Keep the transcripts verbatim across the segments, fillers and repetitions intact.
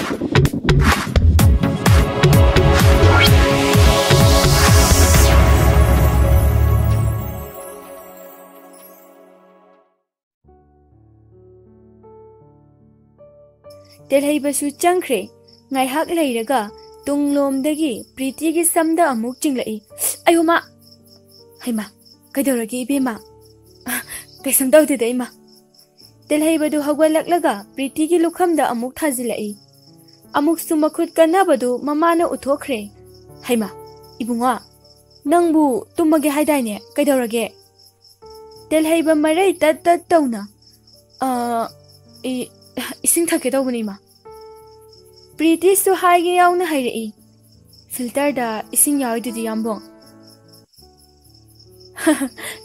ꯇꯦꯜꯍꯩꯕꯁꯨ ꯆꯪꯈ꯭ꯔꯦ꯫ ꯉꯥꯏꯍꯥꯛ ꯂꯩꯔꯒ ꯇꯨꯡꯂꯣꯝꯗꯒꯤ ꯄ꯭ꯔꯤꯇꯤꯒꯤ ꯁꯝꯗ ꯑꯃꯨꯛ ꯆꯤꯡꯂꯛꯏ꯫ "ꯑꯌꯣ ꯃꯥ!" "ꯍꯩꯃꯥ, ꯀꯩꯗꯧꯔꯒꯦ ꯏꯕꯦꯝꯃ?" "ꯑ, ꯀꯩꯁꯨꯝ ꯇꯧꯗꯦꯗ ꯏꯃꯥ꯫" ꯇꯦꯜꯍꯩꯕꯗꯨ ꯍꯧꯒꯠꯂꯛꯂꯒ ꯄ꯭ꯔꯤꯇꯤꯒꯤ ꯂꯨꯈꯝꯗ ꯑꯃꯨꯛ ꯊꯥꯖꯤꯜꯂꯛꯏ꯫ ꯑꯃꯨꯛꯁꯨ ꯃꯈꯨꯠ ꯀꯟꯅꯕꯗꯨ ꯃꯃꯥꯅ ꯎꯠꯊꯣꯛꯈ꯭ꯔꯦ꯫ "ꯍꯩꯃꯥ, ꯏꯕꯨꯡꯉꯣ, ꯅꯪꯕꯨ ꯇꯨꯝꯃꯒꯦ ꯍꯥꯏꯗꯥꯏꯅꯦ? ꯀꯩꯗꯧꯔꯒꯦ?" ꯇꯦꯜꯍꯩꯕ ꯃꯔꯩ ꯇꯠ ꯇꯠ ꯇꯧꯅ, "ꯑ, ꯏ-, ꯏꯁꯤꯡ ꯊꯛꯀꯦ ꯇꯧꯕꯅꯤ, ꯏꯃꯥ꯫" ꯄ꯭ꯔꯤꯇꯤꯁꯨ ꯍꯥꯏꯒꯦ ꯌꯥꯎꯅ ꯍꯥꯏꯔꯛꯏ꯫ "ꯐꯤꯜꯇꯔꯗ ꯏꯁꯤꯡ ꯌꯥꯎꯔꯤꯗꯨꯗꯤ, ꯌꯥꯝꯕꯣꯡ꯫"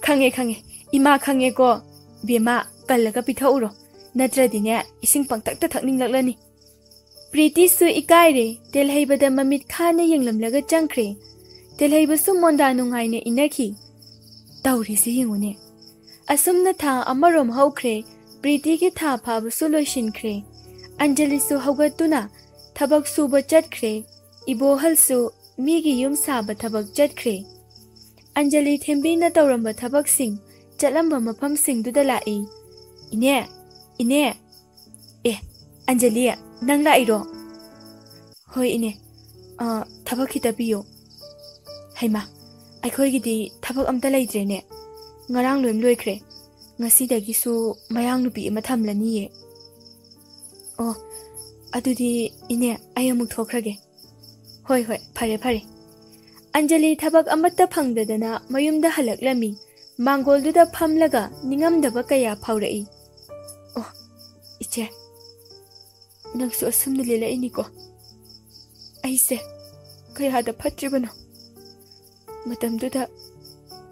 "ꯈꯪꯉꯦ, ꯈꯪꯉꯦ꯫ ꯏꯃꯥ ꯈꯪꯉꯦꯀꯣ꯫ ꯕꯦꯝꯃ, ꯀꯜꯂꯒ ꯄꯤꯊꯛꯎꯔꯣ꯫ ꯅꯠꯇ꯭ꯔꯗꯤꯅꯦ, ꯏꯁꯤꯡ ꯄꯪꯊꯛꯇ ꯊꯛꯅꯤꯡꯂꯛꯂꯅꯤ꯫" ꯄ꯭ꯔꯤꯇꯤꯁꯨ ꯏꯀꯥꯏꯔꯦ꯫ ꯇꯦꯜꯍꯩꯕꯗ ꯃꯃꯤꯠ ꯈꯥꯅ ꯌꯦꯡꯂꯝꯂꯒ ꯆꯪꯈ꯭ꯔꯦ꯫ ꯇꯦꯜꯍꯩꯕꯁꯨ ꯃꯣꯟꯗꯥ ꯅꯨꯡꯉꯥꯏꯅ ꯏꯟꯅꯈꯤ꯫ ꯇꯧꯔꯤꯁꯦ ꯌꯦꯡꯉꯨꯅꯦ꯫ ꯑꯁꯨꯝꯅ ꯊꯥ ꯑꯃꯔꯣꯝ ꯍꯧꯈ꯭ꯔꯦ꯫ ꯄ꯭ꯔꯤꯇꯤꯒꯤ ꯊꯥ ꯐꯥꯕꯁꯨ ꯂꯣꯏꯁꯤꯟꯈ꯭ꯔꯦ꯫ ꯑꯟꯖꯂꯤꯁꯨ ꯍꯧꯒꯠꯇꯨꯅ ꯊꯕꯛ ꯁꯨꯕ ꯆꯠꯈ꯭ꯔꯦ꯫ ꯏꯕꯣꯍꯜꯁꯨ ꯃꯤꯒꯤ ꯌꯨꯝ ꯁꯥꯕ ꯊꯕꯛ ꯆꯠꯈ꯭ꯔꯦ꯫ ꯑꯟꯖꯂꯤ ꯊꯦꯝꯕꯤꯅ ꯇꯧꯔꯝꯕ ꯊꯕꯛꯁꯤꯡ, ꯆꯠꯂꯝꯕ ꯃꯐꯝꯁꯤꯡꯗꯨꯗ ꯂꯥꯛꯏ꯫ "ꯏꯅꯦ, ꯏꯅꯦ!" "ꯑꯦ, ꯑꯟꯖꯂꯤ, ꯅꯪ ꯂꯥꯛꯏꯔꯣ?" "ꯍꯣꯏ, ꯏꯅꯦ꯫ ꯑ, ꯊꯕꯛ ꯈꯤꯇ ꯄꯤꯌꯣ꯫" "ꯍꯩꯃꯥ, ꯑꯩꯈꯣꯏꯒꯤꯗꯤ ꯊꯕꯛ ꯑꯝꯇ ꯂꯩꯇ꯭ꯔꯦꯅꯦ꯫ ꯉꯔꯥꯡ ꯂꯣꯏ ꯂꯣꯏꯈ꯭ꯔꯦ꯫ ꯉꯁꯤꯗꯒꯤꯁꯨ ꯃꯌꯥꯡ ꯅꯨꯄꯤ ꯑꯃ ꯊꯝꯂꯅꯤꯌꯦ꯫" "ꯑꯣ, ꯑꯗꯨꯗꯤ ꯏꯅꯦ, ꯑꯩ ꯑꯃꯨꯛ ꯊꯣꯛꯈ꯭ꯔꯒꯦ꯫" "ꯍꯣꯏ, ꯍꯣꯏ, ꯐꯔꯦ, ꯐꯔꯦ꯫" ꯑꯟꯖꯂꯤ ꯊꯕꯛ ꯑꯃꯠꯇ ꯐꯪꯗꯗꯅ ꯃꯌꯨꯝꯗ ꯍꯜꯂꯛꯂꯝꯃꯤ꯫ ꯃꯥꯡꯒꯣꯜꯗꯨꯗ ꯐꯝꯂꯒ ꯅꯤꯡꯉꯝꯗꯕ ꯀꯌꯥ ꯐꯥꯎꯔꯛꯏ꯫ "ꯑꯣ, ꯏꯆꯦ, ꯅꯪꯁꯨ ꯑꯁꯨꯝꯅ ꯂꯦꯜꯂꯛꯏꯅꯤꯀꯣ꯫ ꯑꯩꯁꯦ ꯀꯌꯥꯗ ꯐꯠꯇ꯭ꯔꯤꯕꯅꯣ꯫ ꯃꯇꯝꯗꯨꯗ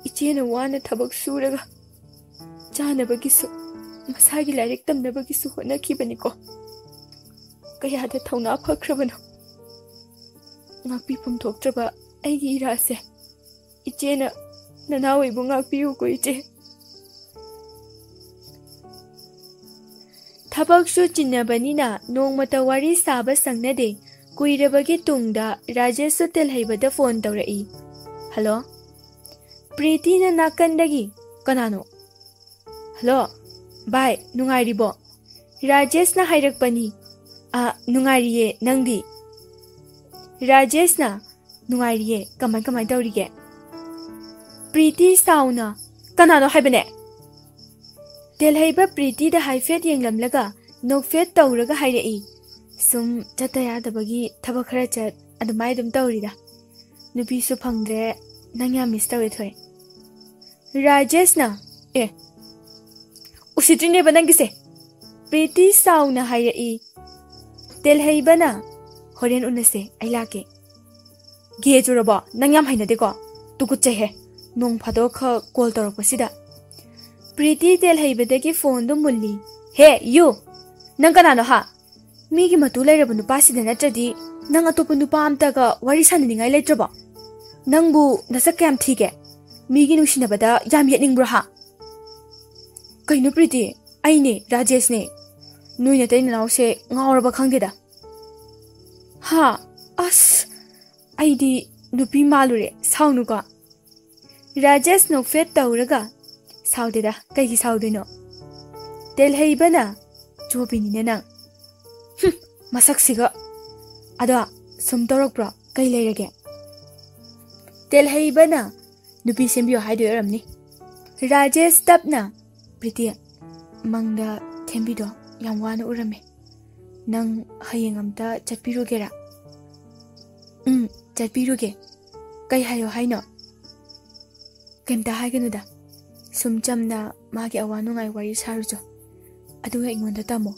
ꯏꯆꯦꯅ ꯋꯥꯅ ꯊꯕꯛ ꯁꯨꯔꯒ ꯆꯥꯅꯕꯒꯤꯁꯨ, ꯃꯁꯥꯒꯤ ꯂꯥꯏꯔꯤꯛ ꯇꯝꯅꯕꯒꯤꯁꯨ ꯍꯣꯠꯅꯈꯤꯕꯅꯤꯀꯣ꯫ ꯀꯌꯥꯗ ꯊꯧꯅꯥ ꯐꯈ꯭ꯔꯕꯅꯣ꯫ ꯉꯥꯛꯄꯤꯐꯝ ꯊꯣꯛꯇ꯭ꯔꯕ ꯑꯩꯒꯤ ꯏꯔꯥꯁꯦ ꯏꯆꯦꯅ ꯅꯅꯥꯎ ꯑꯩꯕꯨ ꯉꯥꯛꯄꯤꯌꯨꯀꯣ, ꯏꯆꯦ꯫" ꯊꯕꯛꯁꯨ ꯆꯤꯟꯅꯕꯅꯤꯅ ꯅꯣꯡꯃꯇ ꯋꯥꯔꯤ ꯁꯥꯕ ꯁꯪꯅꯗꯦ꯫ ꯀꯨꯏꯔꯕꯒꯤ ꯇꯨꯡꯗ ꯔꯥꯖꯦꯁꯁꯨ ꯇꯦꯜꯍꯩꯕꯗ ꯐꯣꯟ ꯇꯧꯔꯛꯏ꯫ "ꯍꯜꯂꯣ?" ꯄ꯭ꯔꯤꯇꯤꯅ ꯅꯥꯀꯟꯗꯒꯤ, "ꯀꯅꯥꯅꯣ?" "ꯍꯜꯂꯣ, ꯚꯥꯏ, ꯅꯨꯡꯉꯥꯏꯔꯤꯕꯣ?" ꯔꯥꯖꯦꯁꯅ ꯍꯥꯏꯔꯛꯄꯅꯤ꯫ "ꯑ, ꯅꯨꯡꯉꯥꯏꯔꯤꯌꯦ, ꯅꯪꯗꯤ?" ꯔꯥꯖꯦꯁꯅ, "ꯅꯨꯡꯉꯥꯏꯔꯤꯌꯦ, ꯀꯃꯥꯏ ꯀꯃꯥꯏ ꯇꯧꯔꯤꯒꯦ?" ꯄ꯭ꯔꯤꯇꯤ ꯁꯥꯎꯅ, "ꯀꯅꯥꯅꯣ ꯍꯥꯏꯕꯅꯦ?" ꯇꯦꯜꯍꯩꯕ ꯄ꯭ꯔꯤꯇꯤꯗ ꯍꯥꯏꯐꯦꯠ ꯌꯦꯡꯂꯝꯂꯒ ꯅꯣꯛꯐꯦꯠ ꯇꯧꯔꯒ ꯍꯥꯏꯔꯛꯏ, "ꯁꯨꯝ ꯆꯠꯇ ꯌꯥꯗꯕꯒꯤ ꯊꯕꯛ ꯈꯔ ꯆꯠ, ꯑꯗꯨꯃꯥꯏ ꯑꯗꯨꯝ ꯇꯧꯔꯤꯗ꯫ ꯅꯨꯄꯤꯁꯨ ꯐꯪꯗ꯭ꯔꯦ, ꯅꯪ ꯌꯥꯝ ꯃꯤꯁ ꯇꯧꯋꯦ, ꯊꯣꯏ꯫" ꯔꯥꯖꯦꯁꯅ, "ꯑꯦ, ꯎꯁꯤꯠꯇ꯭ꯔꯤꯅꯦꯕ ꯅꯪꯒꯤꯁꯦ!" ꯄ꯭ꯔꯤꯇꯤ ꯁꯥꯎꯅ ꯍꯥꯏꯔꯛꯏ꯫ ꯇꯦꯜꯍꯩꯕꯅ, "ꯍꯣꯔꯦꯟ ꯎꯅꯁꯦ, ꯑꯩ ꯂꯥꯛꯀꯦ꯫" "ꯒꯦ ꯆꯨꯔꯕꯣ? ꯅꯪ ꯌꯥꯝ ꯍꯩꯅꯗꯦꯀꯣ꯫ ꯇꯨꯀꯨꯠꯆꯩꯍꯦ, ꯅꯣꯡ ꯐꯥꯗꯣꯛ ꯈꯛ ꯀꯣꯜ ꯇꯧꯔꯛꯄꯁꯤꯗ꯫" ꯄ꯭ꯔꯤꯇꯤ ꯇꯦꯜꯍꯩꯕꯗꯒꯤ ꯐꯣꯟꯗꯨ ꯃꯨꯜꯂꯤ꯫ "ꯍꯦ, ꯌꯨ! ꯅꯪ ꯀꯅꯥꯅꯣ, ꯍꯥ? ꯃꯤꯒꯤ ꯃꯇꯨ ꯂꯩꯔꯕ ꯅꯨꯄꯥꯁꯤꯗ ꯅꯠꯇ꯭ꯔꯗꯤ ꯅꯪ ꯑꯇꯣꯞꯄ ꯅꯨꯄꯥ ꯑꯝꯇꯒ ꯋꯥꯔꯤ ꯁꯥꯟꯅꯅꯤꯡꯉꯥꯏ ꯂꯩꯇ꯭ꯔꯕꯣ? ꯅꯪꯕꯨ ꯅꯁꯛ ꯀꯌꯥꯝ ꯊꯤꯒꯦ? ꯃꯤꯒꯤ ꯅꯨꯡꯁꯤꯅꯕꯗ ꯌꯥꯝ ꯌꯦꯠꯅꯤꯡꯕ꯭ꯔꯣ, ꯍꯥ?" "ꯀꯩꯅꯣ ꯄ꯭ꯔꯤꯇꯤ? ꯑꯩꯅꯦ, ꯔꯥꯖꯦꯁꯅꯦ꯫ ꯅꯣꯏ ꯅꯇꯩ ꯅꯅꯥꯎꯁꯦ ꯉꯥꯎꯔꯕ ꯈꯪꯗꯦꯗ꯫" "ꯍꯥ? ꯑꯁ, ꯑꯩꯗꯤ ꯅꯨꯄꯤ ꯃꯥꯜꯂꯨꯔꯦ, ꯁꯥꯎꯅꯨꯀꯣ꯫" ꯔꯥꯖꯦꯁ ꯅꯣꯛꯐꯦꯠ ꯇꯧꯔꯒ, "ꯁꯥꯎꯗꯦꯗ, ꯀꯩꯒꯤ ꯁꯥꯎꯗꯣꯏꯅꯣ?" ꯇꯦꯜꯍꯩꯕꯅ, "ꯆꯣꯞꯄꯤꯅꯤꯅꯦ ꯅꯪ꯫ ꯍꯨꯝ, ꯃꯁꯛꯁꯤꯒ꯫ ꯑꯗꯣ, ꯁꯨꯝ ꯇꯧꯔꯛꯄ꯭ꯔꯣ? ꯀꯩ ꯂꯩꯔꯒꯦ?" ꯇꯦꯜꯍꯩꯕꯅ, "ꯅꯨꯄꯤ ꯁꯦꯝꯕꯤꯌꯣ ꯍꯥꯏꯗꯣꯏ ꯑꯣꯏꯔꯝꯅꯤ꯫" ꯔꯥꯖꯦꯁ ꯇꯞꯅ, "ꯄ꯭ꯔꯤꯇꯤ, ꯃꯪꯗ ꯊꯦꯝꯕꯤꯗꯣ ꯌꯥꯝ ꯋꯥꯅ ꯎꯔꯝꯃꯦ꯫ ꯅꯪ ꯍꯌꯦꯡ ꯑꯝꯇ ꯆꯠꯄꯤꯔꯨꯒꯦꯔꯥ?" "ꯎꯝ, ꯆꯠꯄꯤꯔꯨꯒꯦ꯫ ꯀꯩ ꯍꯥꯏꯌꯣ ꯍꯥꯏꯅꯣ?" "ꯀꯩꯝꯇ ꯍꯥꯏꯒꯅꯨꯗ꯫ ꯁꯨꯝ ꯆꯝꯅ ꯃꯥꯒꯤ ꯑꯋꯥ ꯅꯨꯡꯉꯥꯏ ꯋꯥꯔꯤ ꯁꯥꯔꯨꯆꯣ꯫ ꯑꯗꯨꯒ ꯑꯩꯉꯣꯟꯗ ꯇꯝꯃꯣ꯫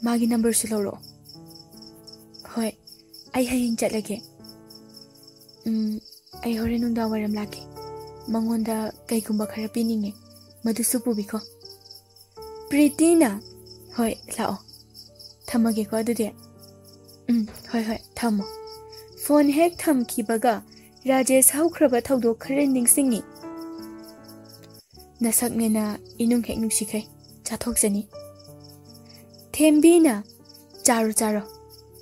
ꯃꯥꯒꯤ ꯅꯝꯕꯔꯁꯨ ꯂꯧꯔꯛꯑꯣ꯫" "ꯍꯣꯏ, ꯑꯩ ꯍꯌꯦꯡ ꯆꯠꯂꯒꯦ꯫ ꯎꯝ, ꯑꯩ ꯍꯣꯔꯦꯟ ꯅꯨꯡꯗꯥꯡ ꯋꯥꯏꯔꯝ ꯂꯥꯛꯀꯦ꯫ ꯃꯉꯣꯟꯗ ꯀꯩꯒꯨꯝꯕ ꯈꯔ ꯄꯤꯅꯤꯡꯉꯦ, ꯃꯗꯨꯁꯨ ꯄꯨꯕꯤꯈꯣ꯫" ꯄ꯭ꯔꯤꯇꯤꯅ, "ꯍꯣꯏ, ꯂꯥꯛꯑꯣ꯫ ꯊꯝꯃꯒꯦꯀꯣ ꯑꯗꯨꯗꯤ꯫" "ꯎꯝ, ꯍꯣꯏ, ꯍꯣꯏ, ꯊꯝꯃꯣ꯫" ꯐꯣꯟ ꯍꯦꯛ ꯊꯝꯈꯤꯕꯒ ꯔꯥꯖꯦꯁ ꯍꯧꯈ꯭ꯔꯕ ꯊꯧꯗꯣꯛ ꯈꯔ ꯅꯤꯡꯁꯤꯡꯉꯤ꯫ "ꯅꯁꯛꯅꯦꯅ ꯏꯅꯨꯡ ꯍꯦꯛ ꯅꯨꯡꯁꯤꯈꯩ ꯆꯥꯊꯣꯛꯆꯅꯤ꯫" ꯊꯦꯝꯕꯤꯅ, "ꯆꯥꯔꯣ, ꯆꯥꯔꯣ꯫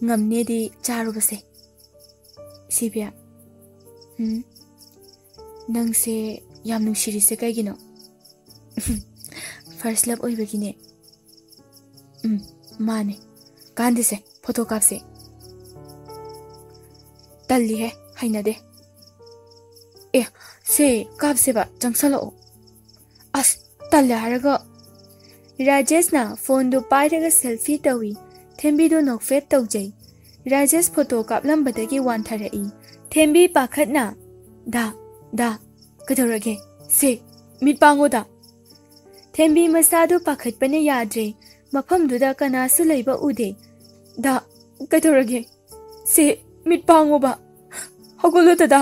ꯉꯝꯅꯦꯗꯤ ꯆꯥꯔꯨꯕꯁꯦ꯫" ꯁꯤꯕꯤꯌꯥ, "ꯎꯝ, ꯅꯪꯁꯦ ꯌꯥꯝ ꯅꯨꯡꯁꯤꯔꯤꯁꯦ ꯀꯩꯒꯤꯅꯣ?" "First love ꯑꯣꯏꯕꯒꯤꯅꯦ꯫" "ꯎꯝ, ꯃꯥꯅꯦ꯫ ꯀꯥꯟꯗꯦꯁꯦ, ꯐꯣꯇꯣ ꯀꯥꯞꯁꯦ꯫" "ꯇꯜꯂꯤꯍꯦ, ꯍꯩꯅꯗꯦ꯫" "ꯑꯦ, ꯁꯦ, ꯀꯥꯞꯁꯦꯕ, ꯆꯪꯁꯜꯂꯛꯑꯣ꯫" "ꯑꯁ, ꯇꯜꯂꯦ ꯍꯥꯏꯔꯒ꯫" ꯔꯥꯖꯦꯁꯅ ꯐꯣꯟꯗꯨ ꯄꯥꯏꯔꯒ ꯁꯦꯜꯐꯤ ꯇꯧꯏ꯫ ꯊꯦꯝꯕꯤꯗꯨ ꯅꯣꯛꯐꯦꯠ ꯇꯧꯖꯩ꯫ ꯔꯥꯖꯦꯁ ꯐꯣꯇꯣ ꯀꯥꯞꯂꯝꯕꯗꯒꯤ ꯋꯥꯟꯊꯔꯛꯏ꯫ ꯊꯦꯝꯕꯤ ꯄꯥꯈꯠꯅ, "ꯗꯥ, ꯗꯥ, ꯀꯩꯗꯧꯔꯒꯦ? ꯁꯦ, ꯃꯤꯠ ꯄꯥꯡꯉꯣ ꯗꯥ꯫" ꯊꯦꯝꯕꯤ ꯃꯁꯥꯗꯨ ꯄꯥꯈꯠꯄꯅ ꯌꯥꯗ꯭ꯔꯦ꯫ ꯃꯐꯝꯗꯨꯗ ꯀꯅꯥꯁꯨ ꯂꯩꯕ ꯎꯗꯦ꯫ "ꯗꯥ, ꯀꯩꯗꯧꯔꯒꯦ? ꯁꯦ, ꯃꯤꯠ ꯄꯥꯡꯉꯣꯕ꯫ ꯍꯧꯒꯠꯂꯣ ꯗꯥꯗꯥ꯫"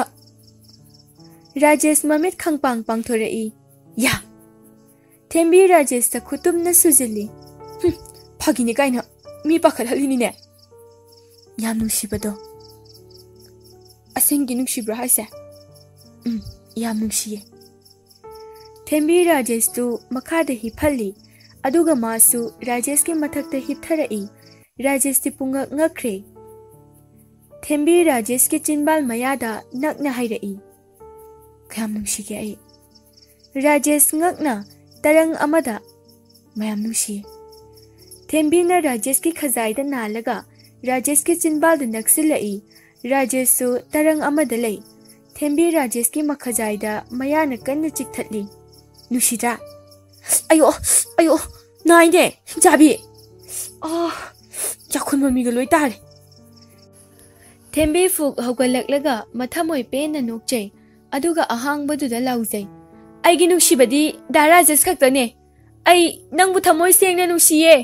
ꯔꯥꯖꯦꯁ ꯃꯃꯤꯠ ꯈꯪꯄꯥꯡ ꯄꯥꯡꯊꯣꯔꯛꯏ꯫ "ꯌꯥ!" ꯊꯦꯝꯕꯤ ꯔꯥꯖꯦꯁꯇ ꯈꯨꯇꯨꯝꯅ ꯁꯨꯖꯤꯜꯂꯤ꯫ "ꯍꯨꯝ, ꯐꯥꯒꯤꯅꯤ ꯀꯥꯏꯅ ꯃꯤ ꯄꯥꯈꯠꯍꯜꯂꯤꯅꯤꯅꯦ꯫ ꯌꯥꯝ ꯅꯨꯡꯁꯤꯕꯗꯣ꯫" "ꯑꯁꯦꯡꯒꯤ ꯅꯨꯡꯁꯤꯕ꯭ꯔꯣ ꯍꯥꯏꯁꯦ?" "ꯎꯝ, ꯌꯥꯝ ꯅꯨꯡꯁꯤꯌꯦ꯫" ꯊꯦꯝꯕꯤ ꯔꯥꯖꯦꯁꯇꯨ ꯃꯈꯥꯗ ꯍꯤꯞꯍꯜꯂꯤ, ꯑꯗꯨꯒ ꯃꯥꯁꯨ ꯔꯥꯖꯦꯁꯀꯤ ꯃꯊꯛꯇ ꯍꯤꯞꯊꯔꯛꯏ꯫ ꯔꯥꯖꯦꯁꯇꯤ ꯄꯨꯡꯉꯛ ꯉꯛꯈ꯭ꯔꯦ꯫ ꯊꯦꯝꯕꯤ ꯔꯥꯖꯦꯁꯀꯤ ꯆꯤꯟꯕꯥꯜ ꯃꯌꯥꯗ ꯅꯛꯅ ꯍꯩꯔꯛꯏ꯫ "ꯀꯌꯥꯝ ꯅꯨꯡꯁꯤꯒꯦ ꯑꯩ꯫" ꯔꯥꯖꯦꯁ ꯉꯛꯅ ꯇꯔꯪ ꯑꯃꯗ, "ꯃꯌꯥꯝ ꯅꯨꯡꯁꯤ꯫" ꯊꯦꯝꯕꯤꯅ ꯔꯥꯖꯦꯁꯀꯤ ꯈꯖꯥꯏꯗ ꯅꯥꯜꯂꯒ ꯔꯥꯖꯦꯁꯀꯤ ꯆꯤꯟꯕꯥꯜꯗ ꯅꯛꯁꯤꯜꯂꯛꯏ꯫ ꯔꯥꯖꯦꯁꯁꯨ ꯇꯔꯪ ꯑꯃꯗ ꯂꯩ꯫ ꯊꯦꯝꯕꯤ ꯔꯥꯖꯦꯁꯀꯤ ꯃꯈꯖꯥꯏꯗ ꯃꯌꯥꯅ ꯀꯟꯅ ꯆꯤꯛꯊꯠꯂꯤ꯫ "ꯅꯨꯡꯁꯤꯗ꯭ꯔꯥ?" "ꯑꯌꯣ, ꯑꯌꯣ, ꯅꯥꯏꯅꯦ, ꯆꯥꯕꯤ꯫ ꯑꯥ, ꯆꯥꯛꯈꯨꯝ ꯃꯃꯤꯒ ꯂꯣꯏ ꯇꯥꯔꯦ꯫" ꯊꯦꯝꯕꯤ ꯐꯨꯛ ꯍꯧꯒꯠꯂꯛꯂꯒ ꯃꯊꯃꯣꯏ ꯄꯦꯟꯅ ꯅꯣꯛꯆꯩ, ꯑꯗꯨꯒ ꯑꯍꯥꯡꯕꯗꯨꯗ ꯂꯥꯎꯖꯩ, "ꯑꯩꯒꯤ ꯅꯨꯡꯁꯤꯕꯗꯤ ꯗꯥ ꯔꯥꯖꯦꯁ ꯈꯛꯇꯅꯦ꯫ ꯑꯩ ꯅꯪꯕꯨ ꯊꯃꯣꯏ ꯁꯦꯡꯅ ꯅꯨꯡꯁꯤꯌꯦ꯫"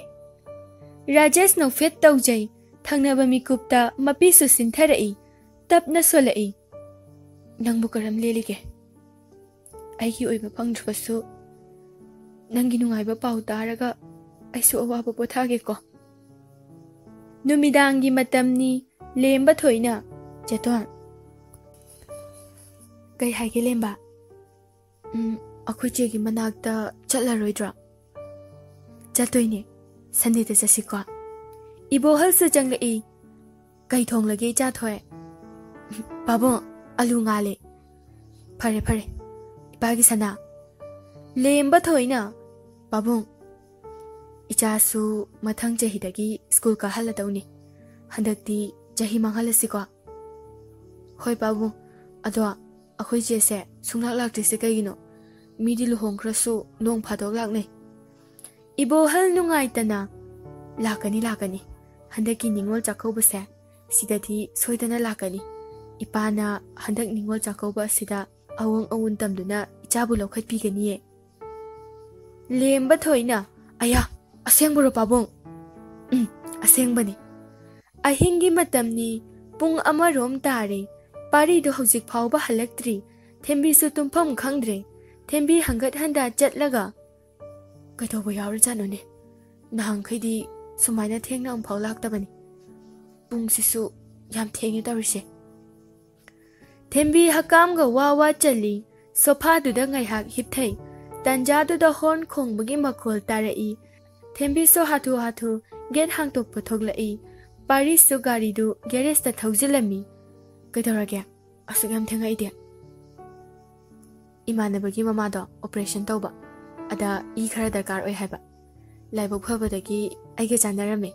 ꯔꯥꯖꯦꯁ ꯅꯣꯛꯐꯦꯠ ꯇꯧꯖꯩ꯫ ꯊꯪꯅꯕ ꯃꯤꯀꯨꯞꯇ ꯃꯄꯤꯁꯨ ꯁꯤꯟꯊꯔꯛꯏ꯫ ꯇꯞꯅ ꯁꯣꯜꯂꯛꯏ꯫ "ꯅꯪꯕꯨ ꯀꯔꯝ ꯂꯦꯜꯂꯤꯒꯦ? ꯑꯩꯒꯤ ꯑꯣꯏꯕ ꯐꯪꯗ꯭ꯔꯕꯁꯨ ꯅꯪꯒꯤ ꯅꯨꯡꯉꯥꯏꯕ ꯄꯥꯎ ꯇꯥꯔꯒ ꯑꯩꯁꯨ ꯑꯋꯥꯕ ꯄꯣꯊꯥꯒꯦꯀꯣ꯫" ꯅꯨꯃꯤꯗꯥꯡꯒꯤ ꯃꯇꯝꯅꯤ꯫ ꯂꯦꯝꯕ ꯊꯣꯏꯅ, "ꯆꯦꯇꯣꯟ꯫" "ꯀꯩ ꯍꯥꯏꯒꯦ, ꯂꯦꯝꯕ?" "ꯎꯝ, ꯑꯩꯈꯣꯏ ꯆꯦꯒꯤ ꯃꯅꯥꯛꯇ ꯆꯠꯂꯔꯣꯏꯗ꯭ꯔꯣ?" "ꯆꯠꯇꯣꯏꯅꯦ꯫ "ꯁꯟꯗꯦꯗ ꯆꯠꯁꯤꯀꯣ?" ꯏꯕꯣꯍꯜꯁꯨ ꯆꯪꯂꯛꯏ꯫ "ꯀꯩ ꯊꯣꯡꯂꯒꯦ, ꯏꯆꯥ ꯊꯣꯏ?" "ꯄꯥꯕꯨꯡ, ꯑꯂꯨ ꯉꯥꯜꯂꯦ꯫" "ꯐꯔꯦ, ꯐꯔꯦ, ꯏꯄꯥꯒꯤ ꯁꯅꯥ꯫" ꯂꯦꯝꯕ ꯊꯣꯏꯅ, "ꯄꯥꯕꯨꯡ, ꯏꯆꯥꯁꯨ ꯃꯊꯪ ꯆꯍꯤꯗꯒꯤ ꯁ꯭ꯀꯨꯜ ꯀꯥꯍꯜꯂꯗꯧꯅꯤ꯫ ꯍꯟꯗꯛꯇꯤ ꯆꯍꯤ ꯃꯥꯡꯍꯜꯂꯁꯤꯀꯣ꯫" "ꯍꯣꯏ ꯄꯥꯕꯨꯡ, ꯑꯗꯣ ꯑꯩꯈꯣꯏ ꯆꯦꯁꯦ ꯁꯨꯡꯂꯥꯛ ꯂꯥꯛꯇ꯭ꯔꯤꯁꯦ ꯀꯩꯒꯤꯅꯣ? ꯃꯤꯗꯤ ꯂꯨꯍꯣꯡꯈ꯭ꯔꯁꯨ ꯅꯣꯡ ꯐꯥꯗꯣꯛ ꯂꯥꯛꯅꯩ꯫" ꯏꯕꯣꯍꯜ ꯅꯨꯡꯉꯥꯏꯇꯅ, "ꯂꯥꯛꯀꯅꯤ, ꯂꯥꯛꯀꯅꯤ꯫ ꯍꯟꯗꯛꯀꯤ ꯅꯤꯉꯣꯜ ꯆꯥꯛꯀꯧꯕꯁꯦ ꯁꯤꯗꯗꯤ ꯁꯣꯏꯗꯅ ꯂꯥꯛꯀꯅꯤ꯫ ꯏꯄꯥꯅ ꯍꯟꯗꯛ ꯅꯤꯉꯣꯜ ꯆꯥꯛꯀꯧꯕ ꯑꯁꯤꯗ ꯑꯋꯣꯡ ꯑꯋꯨꯟ ꯇꯝꯗꯨꯅ ꯏꯆꯥꯕꯨ ꯂꯧꯈꯠꯄꯤꯒꯅꯤꯌꯦ꯫" ꯂꯦꯝꯕ ꯊꯣꯏꯅ, "ꯑꯌꯥ, ꯑꯁꯦꯡꯕꯔꯣ ꯄꯥꯕꯨꯡ?" "ꯎꯝ, ꯑꯁꯦꯡꯕꯅꯤ꯫" ꯑꯍꯤꯡꯒꯤ ꯃꯇꯝꯅꯤ꯫ ꯄꯨꯡ ꯑꯃꯔꯣꯝ ꯇꯥꯔꯦ꯫ ꯄꯥꯔꯤꯗꯣ ꯍꯧꯖꯤꯛ ꯐꯥꯎꯕ ꯍꯜꯂꯛꯇ꯭ꯔꯤ꯫ ꯊꯦꯝꯕꯤꯁꯨ ꯇꯨꯝꯐꯝ ꯈꯪꯗ꯭ꯔꯦ꯫ ꯊꯦꯝꯕꯤ ꯍꯪꯒꯠ ꯍꯟꯗ ꯆꯠꯂꯒ, "ꯀꯩꯗꯧꯕ ꯌꯥꯎꯔꯖꯥꯠꯅꯣꯅꯦ? ꯅꯍꯥꯟꯈꯩꯗꯤ ꯁꯨꯃꯥꯏꯅ ꯊꯦꯡꯅ ꯑꯃꯨꯛꯐꯥꯎ ꯂꯥꯛꯇꯕꯅꯤ꯫ ꯄꯨꯡꯁꯤꯁꯨ ꯌꯥꯝ ꯊꯦꯡꯉꯦ ꯇꯧꯔꯤꯁꯦ꯫" ꯊꯦꯝꯕꯤ ꯍꯀꯥꯝꯒ ꯋꯥ ꯋꯥ ꯆꯜꯂꯤ꯫ ꯁꯣꯐꯥꯗꯨꯗ ꯉꯥꯏꯍꯥꯛ ꯍꯤꯞꯊꯩ꯫ ꯇꯟꯖꯥꯗꯨꯗ ꯍꯣꯔꯟ ꯈꯣꯡꯕꯒꯤ ꯃꯈꯣꯜ ꯇꯥꯔꯛꯏ꯫ ꯊꯦꯝꯕꯤꯁꯨ ꯍꯥꯊꯨ ꯍꯥꯊꯨ ꯒꯦꯠ ꯍꯥꯡꯇꯣꯛꯄ ꯊꯣꯛꯂꯛꯏ꯫ ꯄꯥꯔꯤꯁꯁꯨ ꯒꯥꯔꯤꯗꯨ ꯒꯦꯔꯦꯖꯇ ꯊꯧꯖꯤꯜꯂꯝꯃꯤ꯫ "ꯀꯩꯗꯧꯔꯒꯦ? ꯑꯁꯨꯛ ꯌꯥꯝ ꯊꯦꯡꯉꯛꯏꯗꯤ?" "ꯏꯃꯥꯟꯅꯕꯒꯤ ꯃꯃꯥꯗꯣ ꯑꯣꯄꯔꯦꯁꯟ ꯇꯧꯕ, ꯑꯗ ꯏ ꯈꯔ ꯗꯔꯀꯥꯔ ꯑꯣꯏ ꯍꯥꯏꯕ꯫ ꯂꯥꯏꯕꯛ ꯐꯕꯗꯒꯤ ꯑꯩꯒ ꯆꯥꯟꯅꯔꯝꯃꯦ꯫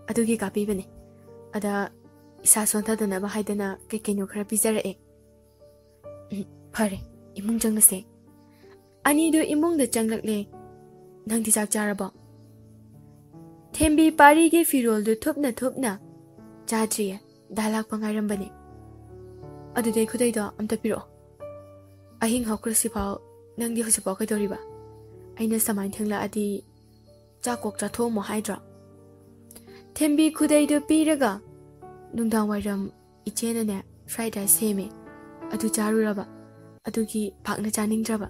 ꯑꯗꯨꯒꯤ ꯀꯥꯞꯄꯤꯕꯅꯦ꯫ ꯑꯗ ꯏꯁꯥ ꯁꯣꯟꯊꯗꯅꯕ ꯍꯥꯏꯗꯅ ꯀꯩ ꯀꯩꯅꯣ ꯈꯔ ꯄꯤꯖꯔꯛꯑꯦ꯫" "ꯎꯝ, ꯐꯔꯦ, ꯏꯃꯨꯡ ꯆꯪꯂꯁꯦ꯫" ꯑꯅꯤꯗꯨ ꯏꯃꯨꯡꯗ ꯆꯪꯂꯛꯂꯦ꯫ "ꯅꯪꯗꯤ ꯆꯥꯛ ꯆꯥꯔꯕꯣ?" ꯊꯦꯝꯕꯤ ꯄꯥꯔꯤꯒꯤ ꯐꯤꯔꯣꯜꯗꯨ ꯊꯨꯞꯅ ꯊꯨꯞꯅ, "ꯆꯥꯗ꯭ꯔꯤꯌꯦ, ꯗꯥ ꯂꯥꯛꯄ ꯉꯥꯏꯔꯝꯕꯅꯦ꯫" "ꯑꯗꯨꯗꯤ ꯈꯨꯗꯩꯗꯣ ꯑꯝꯇ ꯄꯤꯔꯛꯑꯣ꯫ ꯑꯍꯤꯡ ꯍꯧꯈ꯭ꯔꯁꯤꯐꯥꯎ ꯅꯪꯗꯤ ꯍꯧꯖꯤꯛꯐꯥꯎ ꯀꯩꯗꯧꯔꯤꯕ? ꯑꯩꯅ ꯁꯨꯃꯥꯏꯅ ꯊꯦꯡꯂꯛꯑꯗꯤ ꯆꯥꯛ ꯀꯣꯛ ꯆꯥꯊꯣꯛꯑꯝꯃꯣ ꯍꯥꯏꯗ꯭ꯔꯣ?" ꯊꯦꯝꯕꯤ ꯈꯨꯗꯩꯗꯨ ꯄꯤꯔꯒ, "ꯅꯨꯡꯗꯥꯡ ꯋꯥꯏꯔꯝ ꯏꯆꯦꯅꯅꯦ ꯐ꯭ꯔꯥꯏꯗ ꯔꯥꯏꯁ ꯁꯦꯝꯃꯦ, ꯑꯗꯨ ꯆꯥꯔꯨꯔꯕ, ꯑꯗꯨꯒꯤ ꯄꯥꯛꯅ ꯆꯥꯅꯤꯡꯗ꯭ꯔꯕ꯫"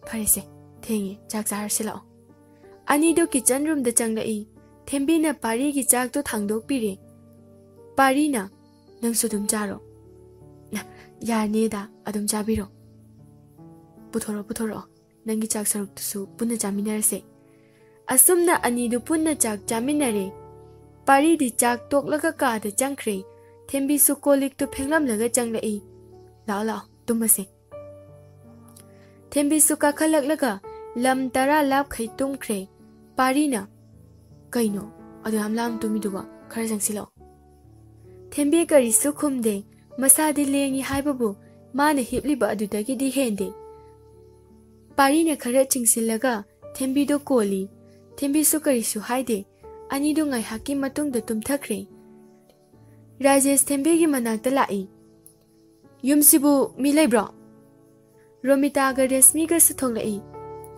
"ꯐꯔꯦꯁꯦ, ꯊꯦꯡꯉꯦ, ꯆꯥꯛ ꯆꯥꯔꯁꯤ ꯂꯥꯛꯑꯣ꯫" ꯑꯅꯤꯗꯨ ꯀꯤꯆꯟ ꯔꯨꯝꯗ ꯆꯪꯂꯛꯏ꯫ ꯊꯦꯝꯕꯤꯅ ꯄꯥꯔꯤꯒꯤ ꯆꯥꯛꯇꯨ ꯊꯥꯡꯗꯣꯛꯄꯤꯔꯦ꯫ ꯄꯥꯔꯤꯅ, "ꯅꯪꯁꯨ ꯑꯗꯨꯝ ꯆꯥꯔꯣ꯫" "ꯅ, ꯌꯥꯔꯅꯤꯗ, ꯑꯗꯨꯝ ꯆꯥꯕꯤꯔꯣ꯫ ꯄꯨꯊꯣꯔꯛꯑꯣ, ꯄꯨꯊꯣꯔꯛꯑꯣ, ꯅꯪꯒꯤ ꯆꯥꯛ ꯁꯔꯨꯛꯇꯨꯁꯨ ꯄꯨꯟꯅ ꯆꯥꯃꯤꯟꯅꯔꯁꯦ꯫" ꯑꯁꯨꯝꯅ ꯑꯅꯤꯗꯨ ꯄꯨꯟꯅ ꯆꯥꯛ ꯆꯥꯃꯤꯟꯅꯔꯦ꯫ ꯄꯥꯔꯤꯗꯤ ꯆꯥꯛ ꯇꯣꯛꯂꯒ ꯀꯥꯗ ꯆꯪꯈ꯭ꯔꯦ꯫ ꯊꯦꯝꯕꯤꯁꯨ ꯀꯣꯜ ꯂꯤꯛꯇꯨ ꯐꯦꯡꯂꯝꯂꯒ ꯆꯪꯂꯛꯏ꯫ "ꯂꯥꯛꯑꯣ, ꯂꯥꯛꯑꯣ, ꯇꯨꯝꯃꯁꯦ꯫" ꯊꯦꯝꯕꯤꯁꯨ ꯀꯥꯈꯠꯂꯛꯂꯒ ꯂꯝ ꯇꯔꯥ ꯂꯥꯞꯈꯩ ꯇꯨꯝꯈ꯭ꯔꯦ꯫ ꯄꯥꯔꯤꯅ, "ꯀꯩꯅꯣ ꯑꯗꯨ ꯌꯥꯝ ꯂꯥꯞꯅ ꯇꯨꯝꯃꯤꯗꯨꯕꯣ? ꯈꯔ ꯆꯪꯁꯤꯜꯂꯛꯑꯣ꯫" ꯊꯦꯝꯕꯤ ꯀꯔꯤꯁꯨ ꯈꯨꯝꯗꯦ꯫ ꯃꯁꯥꯗꯤ ꯂꯦꯡꯉꯤ ꯍꯥꯏꯕꯕꯨ ꯃꯥꯅ ꯍꯤꯞꯂꯤꯕ ꯑꯗꯨꯗꯒꯤꯗꯤ ꯍꯦꯟꯗꯦ꯫ ꯄꯥꯔꯤꯅ ꯈꯔ ꯆꯤꯡꯁꯤꯜꯂꯒ ꯊꯦꯝꯕꯤꯗꯣ ꯀꯣꯜꯂꯤ꯫ ꯊꯦꯝꯕꯤꯁꯨ ꯀꯔꯤꯁꯨ ꯍꯥꯏꯗꯦ꯫ ꯑꯅꯤꯗꯨ ꯉꯥꯏꯍꯥꯛꯀꯤ ꯃꯇꯨꯡꯗ ꯇꯨꯝꯊꯈ꯭ꯔꯦ꯫ ꯔꯥꯖꯦꯁ ꯊꯦꯝꯕꯤꯒꯤ ꯃꯅꯥꯛꯇ ꯂꯥꯛꯏ꯫ "ꯌꯨꯝꯁꯤꯕꯨ ꯃꯤ ꯂꯩꯕ꯭ꯔꯣ?" ꯔꯣꯃꯤꯇꯥꯒ ꯔꯦꯁꯃꯤꯒꯁꯨ ꯊꯣꯛꯂꯛꯏ꯫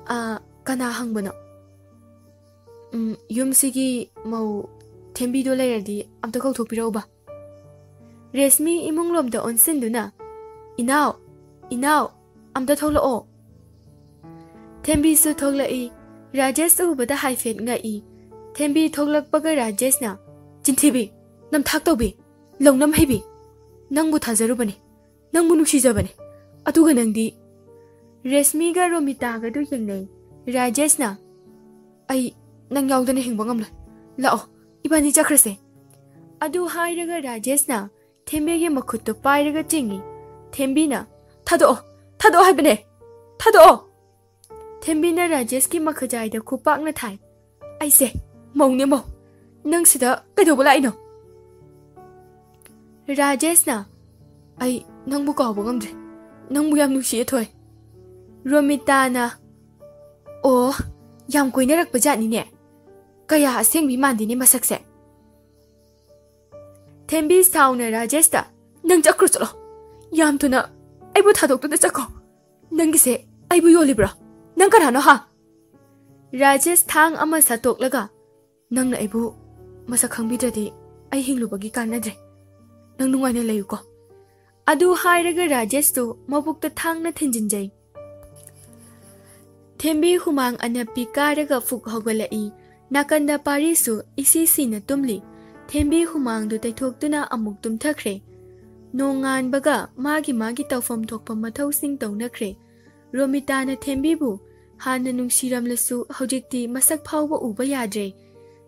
"ꯑꯥ, ꯀꯅꯥ ꯍꯪꯕꯅꯣ?" "ꯎꯝ, ꯌꯨꯝꯁꯤꯒꯤ ꯃꯧ ꯊꯦꯝꯕꯤꯗꯣ ꯂꯩꯔꯗꯤ ꯑꯝꯇ ꯀꯧꯊꯣꯛꯄꯤꯔꯛꯎꯕ꯫" ꯔꯦꯁꯃꯤ ꯏꯃꯨꯡꯂꯣꯝꯗ ꯑꯣꯟꯁꯤꯟꯗꯨꯅ, "ꯏꯅꯥꯎ, ꯏꯅꯥꯎ, ꯑꯝꯇ ꯊꯣꯛꯂꯛꯑꯣ꯫" ꯊꯦꯝꯕꯤꯁꯨ ꯊꯣꯛꯂꯛꯏ꯫ ꯔꯥꯖꯦꯁ ꯎꯕꯗ ꯍꯥꯏꯐꯦꯠ ꯉꯛꯏ꯫ ꯊꯦꯝꯕꯤ ꯊꯣꯛꯂꯛꯄꯒ ꯔꯥꯖꯦꯁꯅ, "ꯆꯤꯟꯊꯤꯕꯤ, ꯅꯝꯊꯥꯛ ꯇꯧꯕꯤ, ꯂꯧꯅꯝ ꯍꯩꯕꯤ, ꯅꯪꯕꯨ ꯊꯥꯖꯔꯨꯕꯅꯤ, ꯅꯪꯕꯨ ꯅꯨꯡꯁꯤꯖꯕꯅꯤ, ꯑꯗꯨꯒ ꯅꯪꯗꯤ꯫" ꯔꯦꯁꯃꯤꯒ ꯔꯣꯃꯤꯇꯥꯒꯗꯨ ꯌꯦꯡꯅꯩ꯫ ꯔꯥꯖꯦꯁꯅ, "ꯑꯩ ꯅꯪ ꯌꯥꯎꯗꯅ ꯍꯤꯡꯕ ꯉꯝꯂꯣꯏ꯫ ꯂꯥꯛꯑꯣ, ꯏꯕꯥꯅꯤ ꯆꯠꯈ꯭ꯔꯁꯦ꯫" ꯑꯗꯨ ꯍꯥꯏꯔꯒ ꯔꯥꯖꯦꯁꯅ ꯊꯦꯝꯕꯤꯒꯤ ꯃꯈꯨꯠꯇꯨ ꯄꯥꯏꯔꯒ ꯆꯤꯡꯏ꯫ ꯊꯦꯝꯕꯤꯅ, "ꯊꯥꯗꯣꯛꯑꯣ, ꯊꯥꯗꯣꯛꯑꯣ ꯍꯥꯏꯕꯅꯦ, ꯊꯥꯗꯣꯛꯑꯣ!" ꯊꯦꯝꯕꯤꯅ ꯔꯥꯖꯦꯁꯀꯤ ꯃꯈꯖꯥꯏꯗ ꯈꯨꯄꯥꯛꯅ ꯊꯥꯏ꯫ "ꯑꯩꯁꯦ ꯃꯧꯅꯦ, ꯃꯧ꯫ ꯅꯪ ꯁꯤꯗ ꯀꯩꯗꯧꯕ ꯂꯥꯛꯏꯅꯣ?" ꯔꯥꯖꯦꯁꯅ, "ꯑꯩ ꯅꯪꯕꯨ ꯀꯥꯎꯕ ꯉꯝꯗ꯭ꯔꯦ꯫ ꯅꯪꯕꯨ ꯌꯥꯝ ꯅꯨꯡꯁꯤꯌꯦ, ꯊꯣꯏ꯫" ꯔꯣꯃꯤꯇꯥꯅ, "ꯑꯣ, ꯌꯥꯝ ꯀꯣꯏꯅꯔꯛꯄ ꯖꯥꯠꯅꯤꯅꯦ꯫ ꯀꯌꯥ ꯑꯁꯦꯡꯕꯤ ꯃꯥꯟꯗꯦꯅꯦ ꯃꯁꯛꯁꯦ꯫" ꯊꯦꯝꯕꯤ ꯁꯥꯎꯅ ꯔꯥꯖꯦꯁꯇ, "ꯅꯪ ꯆꯠꯈ꯭ꯔꯣ, ꯆꯠꯂꯣ꯫ ꯌꯥꯝ ꯊꯨꯅ ꯑꯩꯕꯨ ꯊꯥꯗꯣꯛꯇꯨꯅ ꯆꯠꯈꯣ꯫ ꯅꯪꯒꯤꯁꯦ ꯑꯩꯕꯨ ꯌꯣꯜꯂꯤꯕ꯭ꯔꯣ? ꯅꯪ ꯀꯅꯥꯅꯣ, ꯍꯥ?" ꯔꯥꯖꯦꯁ ꯊꯥꯡ ꯑꯃ ꯁꯠꯇꯣꯛꯂꯒ, "ꯅꯪꯅ ꯑꯩꯕꯨ ꯃꯁꯛ ꯈꯪꯕꯤꯗ꯭ꯔꯗꯤ ꯑꯩ ꯍꯤꯡꯂꯨꯕꯒꯤ ꯀꯥꯟꯅꯗ꯭ꯔꯦ꯫ ꯅꯪ ꯅꯨꯡꯉꯥꯏꯅ ꯂꯩꯌꯨꯀꯣ꯫" ꯑꯗꯨ ꯍꯥꯏꯔꯒ ꯔꯥꯖꯦꯁꯇꯨ ꯃꯕꯨꯛꯇ ꯊꯥꯡꯅ ꯊꯤꯟꯖꯤꯟꯖꯩ꯫ ꯊꯦꯝꯕꯤ ꯍꯨꯃꯥꯡ ꯑꯅꯞꯄꯤ ꯀꯥꯔꯒ ꯐꯨꯛ ꯍꯧꯒꯠꯂꯛꯏ꯫ ꯅꯥꯀꯟꯗ ꯄꯥꯔꯤꯁꯨ ꯏꯁꯤ ꯁꯤꯅ ꯇꯨꯝꯂꯤ꯫ ꯊꯦꯝꯕꯤ ꯍꯨꯃꯥꯡꯗꯨ ꯇꯩꯊꯣꯛꯇꯨꯅ ꯑꯃꯨꯛ ꯇꯨꯝꯊꯈ꯭ꯔꯦ꯫ ꯅꯣꯡꯉꯥꯟꯕꯒ ꯃꯥꯒꯤ ꯃꯥꯒꯤ ꯇꯧꯐꯝ ꯊꯣꯛꯄ ꯃꯊꯧꯁꯤꯡ ꯇꯧꯅꯈ꯭ꯔꯦ꯫ ꯔꯣꯃꯤꯇꯥꯅ ꯊꯦꯝꯕꯤꯕꯨ ꯍꯥꯟꯅ ꯅꯨꯡꯁꯤꯔꯝꯂꯁꯨ ꯍꯧꯖꯤꯛꯇꯤ ꯃꯁꯛ ꯐꯥꯎꯕ ꯎꯕ ꯌꯥꯗ꯭ꯔꯦ꯫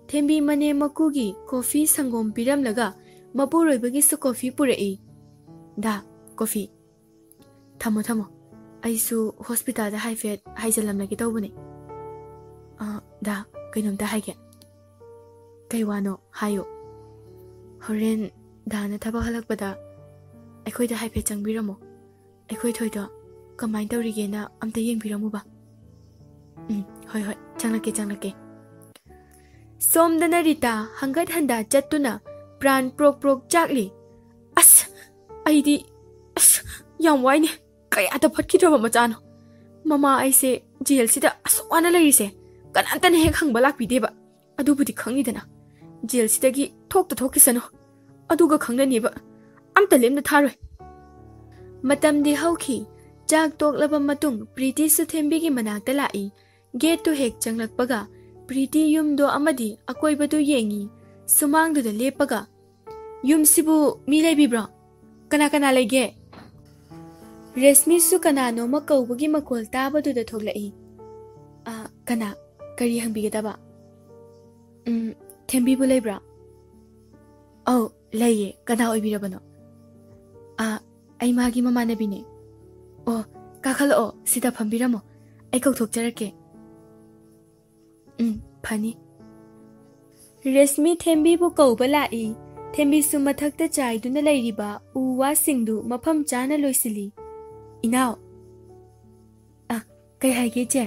ꯊꯦꯝꯕꯤ ꯃꯅꯦꯝ ꯃꯀꯨꯒꯤ ꯀꯣꯐꯤ ꯁꯪꯒꯣꯝ ꯄꯤꯔꯝꯂꯒ ꯃꯄꯨꯔꯣꯏꯕꯒꯤꯁꯨ ꯀꯣꯐꯤ ꯄꯨꯔꯛꯏ꯫ "ꯗꯥ, ꯀꯣꯐꯤ꯫ ꯊꯝꯃꯣ, ꯊꯝꯃꯣ꯫ ꯑꯩꯁꯨ ꯍꯣꯁꯄꯤꯇꯥꯜꯗ ꯍꯥꯏꯐꯦꯠ ꯍꯥꯏꯖꯜꯂꯝꯂꯒꯦ ꯇꯧꯕꯅꯦ꯫ ꯑ, ꯗꯥ, ꯀꯩꯅꯣꯝꯇ ꯍꯥꯏꯒꯦ꯫" "ꯀꯩ ꯋꯥꯅꯣ? ꯍꯥꯏꯌꯨ꯫" "ꯍꯣꯔꯦꯟ ꯗꯥꯅ ꯊꯕꯛ ꯍꯜꯂꯛꯄꯗ ꯑꯩꯈꯣꯏꯗ ꯍꯥꯏꯐꯦꯠ ꯆꯪꯕꯤꯔꯝꯃꯣ꯫ ꯑꯩꯈꯣꯏ ꯊꯣꯏꯗꯣ ꯀꯃꯥꯏꯅ ꯇꯧꯔꯤꯒꯦꯅ ꯑꯝꯇ ꯌꯦꯡꯕꯤꯔꯝꯃꯨꯕ꯫" "ꯎꯝ, ꯍꯣꯏ, ꯍꯣꯏ, ꯆꯪꯂꯛꯀꯦ, ꯆꯪꯂꯛꯀꯦ꯫" ꯁꯣꯝꯗꯅ ꯔꯤꯇꯥ ꯍꯪꯒꯠ ꯍꯟꯗꯥ ꯆꯠꯇꯨꯅ ꯄ꯭ꯔꯥꯟ ꯄ꯭ꯔꯣꯛ ꯄ꯭ꯔꯣꯛ ꯆꯥꯛꯂꯤ꯫ "ꯑꯁ, ꯑꯩꯗꯤ, ꯑꯁ, ꯌꯥꯝ ꯋꯥꯏꯅꯦ꯫ ꯀꯌꯥꯗ ꯐꯠꯈꯤꯗ꯭ꯔꯕ ꯃꯆꯥꯅꯣ꯫ ꯃꯃꯥ ꯑꯩꯁꯦ ꯖꯦꯜꯁꯤꯗ ꯑꯁꯨꯛ ꯋꯥꯅ ꯂꯩꯔꯤꯁꯦ ꯀꯅꯥꯝꯇꯅ ꯍꯦꯛ ꯍꯪꯕ ꯂꯥꯛꯄꯤꯗꯦꯕ꯫ ꯑꯗꯨꯕꯨꯗꯤ ꯈꯪꯉꯤꯗꯅ, ꯖꯦꯜꯁꯤꯗꯒꯤ ꯊꯣꯛꯇ ꯊꯣꯛꯈꯤꯁꯅꯨ꯫ ꯑꯗꯨꯒ ꯈꯪꯅꯅꯦꯕ ꯑꯝꯇ ꯂꯦꯝꯅ ꯊꯥꯔꯣꯏ꯫" ꯃꯇꯝꯗꯤ ꯍꯧꯈꯤ꯫ ꯆꯥꯛ ꯇꯣꯛꯂꯕ ꯃꯇꯨꯡ ꯄ꯭ꯔꯤꯇꯤꯁꯨ ꯊꯦꯝꯕꯤꯒꯤ ꯃꯅꯥꯛꯇ ꯂꯥꯛꯏ꯫ ꯒꯦꯠꯇꯨ ꯍꯦꯛ ꯆꯪꯂꯛꯄꯒ ꯄ꯭ꯔꯤꯇꯤ ꯌꯨꯝꯗꯣ ꯑꯃꯗꯤ ꯑꯀꯣꯏꯕꯗꯨ ꯌꯦꯡꯉꯤ꯫ ꯁꯨꯃꯥꯡꯗꯨꯗ ꯂꯦꯞꯄꯒ, "ꯌꯨꯝꯁꯤꯕꯨ ꯃꯤ ꯂꯩꯕꯤꯕ꯭ꯔꯣ? ꯀꯅꯥ ꯀꯅꯥ ꯂꯩꯒꯦ?" ꯔꯦꯁꯃꯤꯁꯨ ꯀꯅꯥꯅꯣꯃ ꯀꯧꯕꯒꯤ ꯃꯈꯣꯜ ꯇꯥꯕꯗꯨꯗ ꯊꯣꯛꯂꯛꯏ꯫ "ꯑ, ꯀꯅꯥ? ꯀꯔꯤ ꯍꯪꯕꯤꯒꯗꯕ?" "ꯎꯝ, ꯊꯦꯝꯕꯤꯕꯨ ꯂꯩꯕ꯭ꯔꯥ?" "ꯑꯧ, ꯂꯩꯌꯦ꯫ ꯀꯅꯥ ꯑꯣꯏꯕꯤꯔꯕꯅꯣ?" "ꯑ, ꯑꯩ ꯃꯥꯒꯤ ꯃꯃꯥꯟꯅꯕꯤꯅꯦ꯫" "ꯑꯣ, ꯀꯥꯈꯠꯂꯛꯑꯣ, ꯁꯤꯗ ꯐꯝꯕꯤꯔꯝꯃꯣ꯫ ꯑꯩ ꯀꯧꯊꯣꯛꯆꯔꯛꯀꯦ꯫" "ꯎꯝ, ꯐꯅꯤ꯫" ꯔꯦꯁꯃꯤ ꯊꯦꯝꯕꯤꯕꯨ ꯀꯧꯕ ꯂꯥꯛꯏ꯫ ꯊꯦꯝꯕꯤꯁꯨ ꯃꯊꯛꯇ ꯆꯥꯏꯗꯨꯅ ꯂꯩꯔꯤꯕ ꯎ ꯋꯥꯁꯤꯡꯗꯨ ꯃꯐꯝ ꯆꯥꯅ ꯂꯣꯏꯁꯤꯜꯂꯤ꯫ "ꯏꯅꯥꯎ꯫" "ꯑ, ꯀꯩ ꯍꯥꯏꯒꯦ, ꯏꯆꯦ?"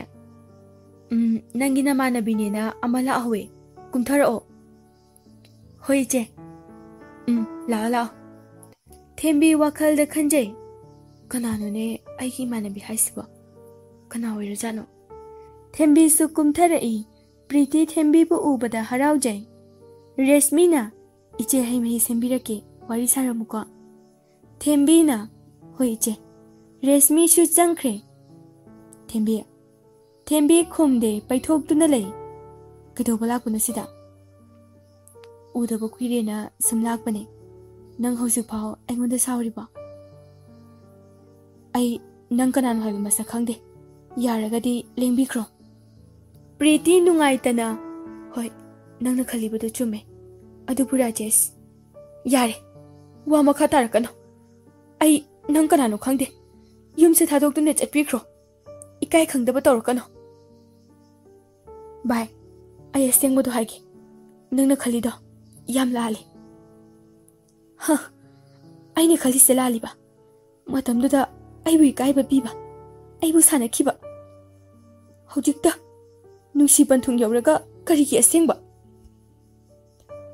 "ꯎꯝ, ꯅꯪꯒꯤ ꯅꯃꯥꯟꯅꯕꯤꯅꯦꯅ ꯑꯃ ꯂꯥꯛꯍꯧꯋꯦ꯫ ꯀꯨꯝꯊꯔꯛꯑꯣ꯫" "ꯍꯣꯏ, ꯏꯆꯦ꯫" "ꯎꯝ, ꯂꯥꯛꯑꯣ, ꯂꯥꯛꯑꯣ꯫" ꯊꯦꯝꯕꯤ ꯋꯥꯈꯜꯗ ꯈꯟꯖꯩ, "ꯀꯅꯥꯅꯣꯅꯦ ꯑꯩꯒꯤ ꯏꯃꯥꯟꯅꯕꯤ ꯍꯥꯏꯁꯤꯕꯣ? ꯀꯅꯥ ꯑꯣꯏꯔꯖꯥꯠꯅꯣ?" ꯊꯦꯝꯕꯤꯁꯨ ꯀꯨꯝꯊꯔꯛꯏ꯫ ꯄ꯭ꯔꯤꯇꯤ ꯊꯦꯝꯕꯤꯕꯨ ꯎꯕꯗ ꯍꯔꯥꯎꯖꯩ꯫ ꯔꯦꯁꯃꯤꯅ, "ꯏꯆꯦ, ꯍꯩ ꯃꯍꯤ ꯁꯦꯝꯕꯤꯔꯛꯀꯦ, ꯋꯥꯔꯤ ꯁꯥꯔꯝꯃꯨꯀꯣ꯫" ꯊꯦꯝꯕꯤꯅ, "ꯍꯣꯏ, ꯏꯆꯦ꯫" ꯔꯦꯁꯃꯤꯁꯨ ꯆꯪꯈ꯭ꯔꯦ꯫ ꯊꯦꯝꯕꯤ꯫ ꯊꯦꯝꯕꯤ ꯈꯨꯝꯗꯦ, ꯄꯩꯊꯣꯛꯇꯨꯅ ꯂꯩ꯫ "ꯀꯩꯗꯧꯕ ꯂꯥꯛꯄꯅꯣ ꯁꯤꯗ?" "ꯎꯗꯕ ꯀꯨꯏꯔꯦꯅ ꯁꯨꯝ ꯂꯥꯛꯄꯅꯦ꯫ ꯅꯪ ꯍꯧꯖꯤꯛꯐꯥꯎ ꯑꯩꯉꯣꯟꯗ ꯁꯥꯎꯔꯤꯕꯣ?" "ꯑꯩ ꯅꯪ ꯀꯅꯥꯅꯣ ꯍꯥꯏꯕ ꯃꯁꯛ ꯈꯪꯗꯦ꯫" ꯌꯥꯔꯒꯗꯤ ꯂꯦꯡꯕꯤꯈ꯭ꯔꯣ꯫ ꯄ꯭ꯔꯤꯇꯤ ꯅꯨꯡꯉꯥꯏꯇꯅ, "ꯍꯣꯏ, ꯅꯪꯅ ꯈꯜꯂꯤꯕꯗꯨ ꯆꯨꯝꯃꯦ꯫ ꯑꯗꯨꯕꯨ ꯔꯥꯖꯦꯁ, ꯌꯥꯔꯦ, ꯋꯥ ꯃꯈꯥ ꯇꯥꯔꯛꯀꯅꯨ꯫ ꯑꯩ ꯅꯪ ꯀꯅꯥꯅꯣ ꯈꯪꯗꯦ꯫ ꯌꯨꯝꯁꯦ ꯊꯥꯗꯣꯛꯇꯨꯅ ꯆꯠꯄꯤꯈ꯭ꯔꯣ꯫ ꯏꯀꯥꯏ ꯈꯪꯗꯕ ꯇꯧꯔꯛꯀꯅꯨ꯫ ꯚꯥꯏ, ꯑꯩ ꯑꯁꯦꯡꯕꯗꯣ ꯍꯥꯏꯒꯦ꯫ ꯅꯪꯅ ꯈꯜꯂꯤꯗꯣ ꯌꯥꯝ ꯂꯥꯜꯂꯤ꯫" "ꯍ, ꯑꯩꯅ ꯈꯜꯂꯤꯁꯦ ꯂꯥꯜꯂꯤꯕ? ꯃꯇꯝꯗꯨꯗ ꯑꯩꯕꯨ ꯏꯀꯥꯏꯕ ꯄꯤꯕ, ꯑꯩꯕꯨ ꯁꯥꯟꯅꯈꯤꯕ꯫ ꯍꯧꯖꯤꯛꯇ ꯅꯨꯡꯁꯤ ꯄꯟꯊꯨꯡ ꯌꯧꯔꯒ ꯀꯔꯤꯒꯤ ꯑꯁꯦꯡꯕ?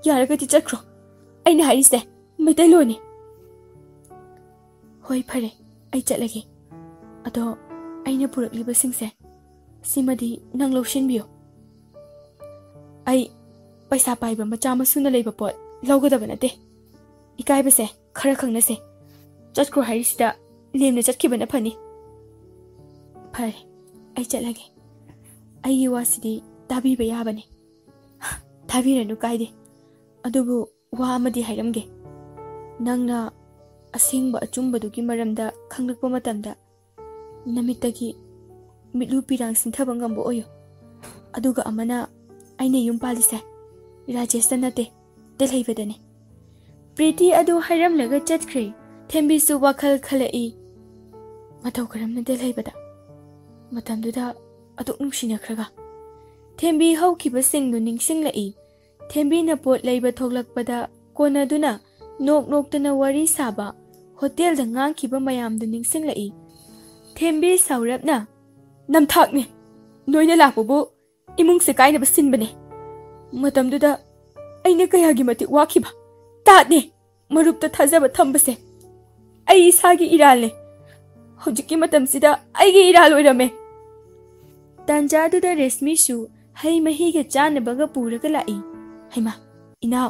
ꯌꯥꯔꯒꯗꯤ ꯆꯠꯈ꯭ꯔꯣ꯫ ꯑꯩꯅ ꯍꯥꯏꯔꯤꯁꯦ ꯃꯩꯇꯩꯂꯣꯟꯅꯤ꯫" "ꯍꯣꯏ, ꯐꯔꯦ, ꯑꯩ ꯆꯠꯂꯒꯦ꯫ ꯑꯗꯣ ꯑꯩꯅ ꯄꯨꯔꯛꯂꯤꯕꯁꯤꯡꯁꯦ, ꯁꯤꯃꯗꯤ ꯅꯪ ꯂꯧꯁꯤꯟꯕꯤꯌꯨ꯫ ꯑꯩ ꯄꯩꯁꯥ ꯄꯥꯏꯕ ꯃꯆꯥ ꯃꯁꯨꯅ ꯂꯩꯕ ꯄꯣꯠ ꯂꯧꯒꯗꯕ ꯅꯠꯇꯦ꯫ ꯏꯀꯥꯏꯕꯁꯦ ꯈꯔ ꯈꯪꯅꯁꯦ꯫ ꯆꯠꯈ꯭ꯔꯣ ꯍꯥꯏꯔꯤꯁꯤꯗ ꯂꯦꯝꯅ ꯆꯠꯈꯤꯕꯅ ꯐꯅꯤ꯫" "ꯐꯔꯦ, ꯑꯩ ꯆꯠꯂꯒꯦ꯫ ꯑꯩꯒꯤ ꯋꯥꯁꯤꯗꯤ ꯇꯥꯕꯤꯕ ꯌꯥꯕꯅꯤ꯫" "ꯇꯥꯕꯤꯔꯅꯨ, ꯀꯥꯏꯗꯦ꯫ ꯑꯗꯨꯕꯨ ꯋꯥ ꯑꯃꯗꯤ ꯍꯥꯏꯔꯝꯒꯦ꯫ ꯅꯪꯅ ꯑꯁꯦꯡꯕ ꯑꯆꯨꯝꯕꯗꯨꯒꯤ ꯃꯔꯝꯗ ꯈꯪꯂꯛꯄ ꯃꯇꯝꯗ ꯅꯃꯤꯠꯇꯒꯤ ꯃꯤꯠꯂꯨ ꯄꯤꯔꯥꯡ ꯁꯤꯟꯊꯕ ꯉꯝꯕ ꯑꯣꯏꯌꯨ꯫ ꯑꯗꯨꯒ ꯑꯃꯅ, ꯑꯩꯅ ꯌꯨꯝ ꯄꯥꯜꯂꯤꯁꯦ ꯔꯥꯖꯦꯁꯇ ꯅꯠꯇꯦ, ꯇꯦꯜꯍꯩꯕꯗꯅꯤ꯫" ꯄ꯭ꯔꯤꯇꯤ ꯑꯗꯨ ꯍꯥꯏꯔꯝꯂꯒ ꯆꯠꯈ꯭ꯔꯦ꯫ ꯊꯦꯝꯕꯤꯁꯨ ꯋꯥꯈꯜ ꯈꯜꯂꯛꯏ꯫ ꯃꯇꯧ ꯀꯔꯝꯅ ꯇꯦꯜꯍꯩꯕꯗ? ꯃꯇꯝꯗꯨꯗ ꯑꯗꯨꯛ ꯅꯨꯡꯁꯤꯅꯈ꯭ꯔꯒ? ꯊꯦꯝꯕꯤ ꯍꯧꯈꯤꯕꯁꯤꯡꯗꯨ ꯅꯤꯡꯁꯤꯡꯂꯛꯏ꯫ ꯊꯦꯝꯕꯤꯅ ꯄꯣꯠ ꯂꯩꯕ ꯊꯣꯛꯂꯛꯄꯗ ꯀꯣꯟꯅꯗꯨꯅ ꯅꯣꯛ ꯅꯣꯛꯇꯅ ꯋꯥꯔꯤ ꯁꯥꯕ, ꯍꯣꯇꯦꯜꯗ ꯉꯥꯡꯈꯤꯕ ꯃꯌꯥꯝꯗꯨ ꯅꯤꯡꯁꯤꯡꯂꯛꯏ꯫ ꯊꯦꯝꯕꯤ ꯁꯥꯎꯔꯞꯅ, "ꯅꯝꯊꯥꯛꯅꯦ꯫ ꯅꯣꯏꯅ ꯂꯥꯛꯄꯕꯨ ꯏꯃꯨꯡꯁꯦ ꯀꯥꯏꯅꯕ ꯁꯤꯟꯕꯅꯦ꯫ ꯃꯇꯝꯗꯨꯗ ꯑꯩꯅ ꯀꯌꯥꯒꯤ ꯃꯇꯤꯛ ꯋꯥꯈꯤꯕ꯫ ꯇꯥꯠꯅꯦ꯫ ꯃꯔꯨꯞꯇ ꯊꯥꯖꯕ ꯊꯝꯕꯁꯦ꯫ ꯑꯩ ꯏꯁꯥꯒꯤ ꯏꯔꯥꯜꯅꯦ꯫ ꯍꯧꯖꯤꯛꯀꯤ ꯃꯇꯝꯁꯤꯗ ꯑꯩꯒꯤ ꯏꯔꯥꯜ ꯑꯣꯏꯔꯝꯃꯦ꯫" ꯇꯥꯟꯖꯥꯗꯨꯗ ꯔꯦꯁꯃꯤꯁꯨ ꯍꯩ ꯃꯍꯤꯒ ꯆꯥꯅꯕꯒ ꯄꯨꯔꯒ ꯂꯥꯛꯏ꯫ "ꯍꯩꯃꯥ, ꯏꯅꯥꯎ,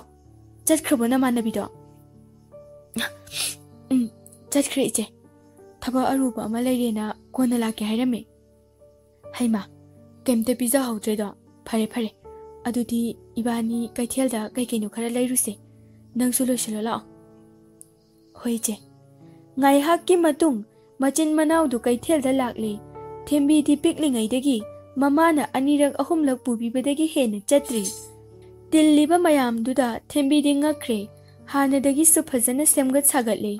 ꯆꯠꯈ꯭ꯔꯕꯣ ꯅꯃꯥꯟꯅꯕꯤꯗꯣ?" "ꯎꯝ, ꯆꯠꯈ꯭ꯔꯦ ꯏꯆꯦ꯫ ꯊꯕꯛ ꯑꯔꯨꯕ ꯑꯃ ꯂꯩꯔꯦꯅ ꯀꯣꯟꯅ ꯂꯥꯛꯀꯦ ꯍꯥꯏꯔꯝꯃꯦ꯫" "ꯍꯩꯃꯥ, ꯀꯩꯝꯇ ꯄꯤꯖꯍꯧꯗ꯭ꯔꯦꯗꯣ? ꯐꯔꯦ, ꯐꯔꯦ꯫ ꯑꯗꯨꯗꯤ ꯏꯕꯥꯅꯤ ꯀꯩꯊꯦꯜꯗ ꯀꯩ ꯀꯩꯅꯣ ꯈꯔ ꯂꯩꯔꯨꯁꯦ꯫ ꯅꯪꯁꯨ ꯂꯣꯏꯁꯤꯜꯂꯣ ꯂꯥꯛꯑꯣ꯫" "ꯍꯣꯏ, ꯏꯆꯦ꯫" ꯉꯥꯏꯍꯥꯛꯀꯤ ꯃꯇꯨꯡ ꯃꯆꯤꯟ ꯃꯅꯥꯎꯗꯨ ꯀꯩꯊꯦꯜꯗ ꯂꯥꯛꯂꯦ꯫ ꯊꯦꯝꯕꯤꯗꯤ ꯄꯤꯛꯂꯤꯉꯩꯗꯒꯤ ꯃꯃꯥꯅ ꯑꯅꯤꯔꯛ ꯑꯍꯨꯝꯂꯛ ꯄꯨꯕꯤꯕꯗꯒꯤ ꯍꯦꯟꯅ ꯆꯠꯇ꯭ꯔꯤ꯫ ꯇꯤꯜꯂꯤꯕ ꯃꯌꯥꯝꯗꯨꯗ ꯊꯦꯝꯕꯤꯗꯤ ꯉꯛꯈ꯭ꯔꯦ꯫ ꯍꯥꯟꯅꯗꯒꯤꯁꯨ ꯐꯖꯅ ꯁꯦꯝꯒꯠ ꯁꯥꯒꯠꯂꯦ꯫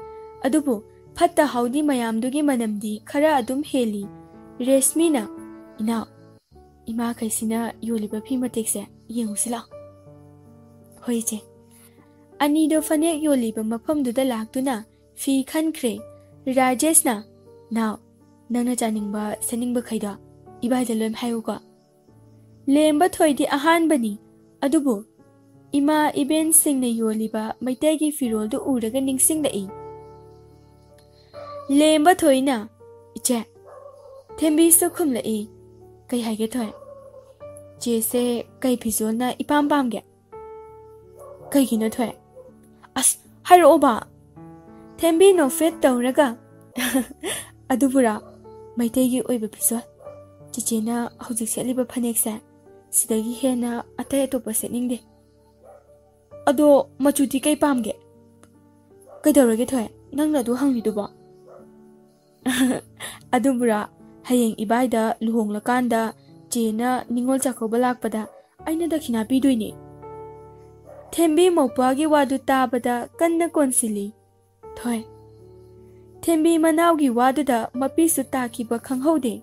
ꯑꯗꯨꯕꯨ ꯐꯠꯇ ꯍꯥꯎꯗꯤ ꯃꯌꯥꯝꯗꯨꯒꯤ ꯃꯅꯝꯗꯤ ꯈꯔ ꯑꯗꯨꯝ ꯍꯦꯜꯂꯤ꯫ ꯔꯦꯁꯃꯤꯅ, "ꯏꯅꯥꯎ, ꯏꯃꯥꯈꯩꯁꯤꯅ ꯌꯣꯜꯂꯤꯕ ꯐꯤ ꯃꯇꯦꯛꯁꯦ ꯌꯦꯡꯉꯨꯁꯤ ꯂꯥꯎ꯫" "ꯍꯣꯏ, ꯏꯆꯦ꯫" ꯑꯅꯤꯗꯣ ꯐꯅꯦꯛ ꯌꯣꯜꯂꯤꯕ ꯃꯐꯝꯗꯨꯗ ꯂꯥꯛꯇꯨꯅ ꯐꯤ ꯈꯟꯈ꯭ꯔꯦ꯫ ꯔꯥꯖꯦꯁꯅ, "ꯅꯥꯎ, ꯅꯪꯅ ꯆꯥꯅꯤꯡꯕ ꯁꯦꯠꯅꯤꯡꯕꯈꯩꯗꯣ ꯏꯕꯥꯏꯗ ꯂꯣꯏ ꯍꯥꯏꯌꯨꯀꯣ꯫" ꯂꯦꯝꯕ ꯊꯣꯏꯗꯤ ꯑꯍꯥꯟꯕꯅꯤ, ꯑꯗꯨꯕꯨ ꯏꯃꯥ ꯏꯕꯦꯟꯁꯤꯡꯅ ꯌꯣꯜꯂꯤꯕ ꯃꯩꯇꯩꯒꯤ ꯐꯤꯔꯣꯜꯗꯨ ꯎꯔꯒ ꯅꯤꯡꯁꯤꯡꯂꯛꯏ꯫ ꯂꯦꯝꯕ ꯊꯣꯏꯅ, "ꯏꯆꯦ꯫" ꯊꯦꯝꯕꯤꯁꯨ ꯈꯨꯝꯂꯛꯏ꯫ "ꯀꯩ ꯍꯥꯏꯒꯦ ꯊꯣꯏ?" "ꯆꯦꯁꯦ ꯀꯩ ꯐꯤꯖꯣꯜꯅ ꯏꯄꯥꯝ ꯄꯥꯝꯒꯦ?" "ꯀꯩꯒꯤꯅꯣ ꯊꯣꯏ?" "ꯑꯁ, ꯍꯥꯏꯔꯛꯑꯣꯕ꯫" ꯊꯦꯝꯕꯤ ꯅꯣꯛꯐꯦꯠ ꯇꯧꯔꯒ, "ꯑꯗꯨꯕꯨꯔꯥ, ꯃꯩꯇꯩꯒꯤ ꯑꯣꯏꯕ ꯐꯤꯖꯣꯜ꯫ ꯆꯤꯆꯦꯅ ꯍꯧꯖꯤꯛ ꯁꯦꯠꯂꯤꯕ ꯐꯅꯦꯛꯁꯦ, ꯁꯤꯗꯒꯤ ꯍꯦꯟꯅ ꯑꯇꯩ ꯑꯇꯣꯞꯄ ꯁꯦꯠꯅꯤꯡꯗꯦ꯫" "ꯑꯗꯣ ꯃꯆꯨꯗꯤ ꯀꯩ ꯄꯥꯝꯒꯦ?" "ꯀꯩꯗꯧꯔꯒꯦ ꯊꯣꯏ, ꯅꯪꯅ ꯑꯗꯨ ꯍꯪꯂꯤꯗꯨꯕꯣ?" "ꯑꯗꯨꯕꯨꯔꯥ, ꯍꯌꯦꯡ ꯏꯕꯥꯏꯗ ꯂꯨꯍꯣꯡꯂꯀꯥꯟꯗ ꯆꯦꯅ ꯅꯤꯉꯣꯜ ꯆꯥꯛꯀꯧꯕ ꯂꯥꯛꯄꯗ ꯑꯩꯅ ꯗꯈꯤꯅꯥ ꯄꯤꯗꯣꯏꯅꯦ꯫" ꯊꯦꯝꯕꯤ ꯃꯧꯄ꯭ꯋꯥꯒꯤ ꯋꯥꯗꯨ ꯇꯥꯕꯗ ꯀꯟꯅ ꯀꯣꯟꯁꯤꯜꯂꯤ꯫ ꯊꯣꯏ꯫ ꯊꯦꯝꯕꯤ ꯃꯅꯥꯎꯒꯤ ꯋꯥꯗꯨꯗ ꯃꯄꯤꯁꯨ ꯇꯥꯈꯤꯕ ꯈꯪꯍꯧꯗꯦ꯫